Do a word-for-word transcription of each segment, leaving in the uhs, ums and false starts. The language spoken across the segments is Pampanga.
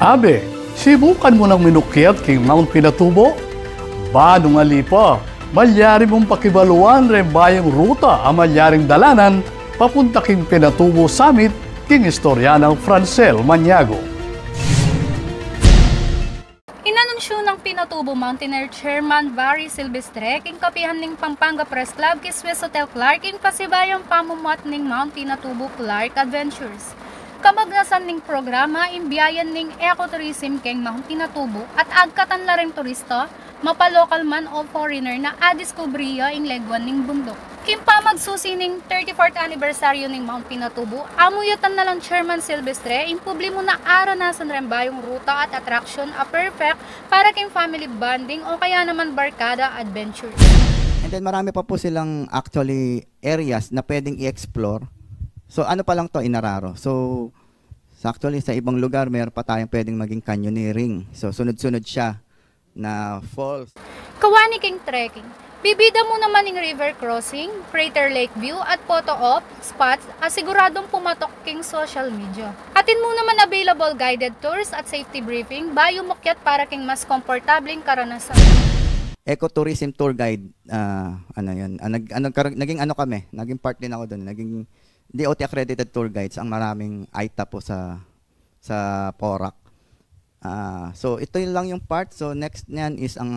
Abe, sibukan mu nang minukyat king Mount Pinatubo? Ba nung ali pa, malyari mung pakibaluan reng bayung ruta a malyaring dalanan papunta king Pinatubo Summit king istorya nang Francel Maniago. Inanunsyu nang Pinatubo Mountaineer Chairman Barry Silvestre king kapihan ning Pampanga Press Club king Swiss Hotel Clark ing pasibayung pamumuat ning Mount Pinatubo Clark Adventures. Kamagnasan ning programa ing biyayan ning ecotourism keng Mount Pinatubo at agkatan la ring turista, mapa local man o foreigner, na adiskubre ya ing leguan ning bunduk. King pamagsusi ning thirty-fourth anniversary ning Mount Pinatubo, amuyatan na lang Chairman Silvestre ing publiko na aranasan reng bayung ruta at atraksyon a perfect para king family bonding o kaya naman barkada adventures. And then marami pa po silang actually areas na pwedeng i-explore. So ano pa lang to, Inararo. So sa actually sa ibang lugar meron pa tayong pwedeng maging canyoneering. So sunod-sunod siya na falls. Kawani king trekking, bibida mu naman ing river crossing, crater lake view at photo op spots a siguradong pumatok king social media. Atin mu naman available guided tours at safety briefing bayu mukyat para king mas komportableng karanasan. Ecotourism tour guide, ah, ano yun, ah, nag, ano, kar- naging ano kami, naging part din ako doon, naging D O T accredited tour guides ang maraming aita po sa sa Porac. Ah, so ito yun lang yung part. So next niyan is ang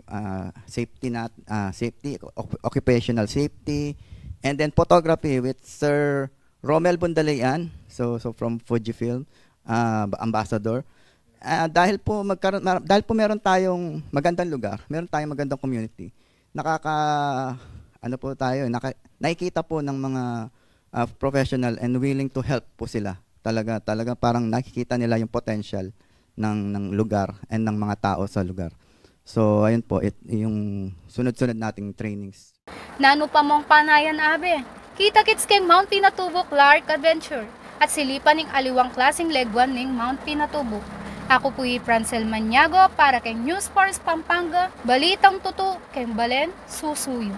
ah, safety nat ah, safety, oc- occupational safety, and then photography with Sir Romel Bundalian. So so from Fujifilm, ah, ambassador. Ah, dahil po magkaroon mar- dahil po meron tayong magandang lugar, meron tayong magandang community. Nakaka ano po tayo, naka, nakikita po ng mga ah, professional and willing to help po sila. Talaga talaga parang nakikita nila yung potential ng ng lugar and ng mga tao sa lugar. So ayun po, it, yung sunod-sunod nating trainings. Nanu pa mung panayan, abe? Kita-kits keng Mount Pinatubo Clark Adventure at silipan ing aliwang klaseng leguan ning Mount Pinatubo. Aku pu i Francel Maniago para keng News Force Pampanga, balitang tutu keng balen susuyu.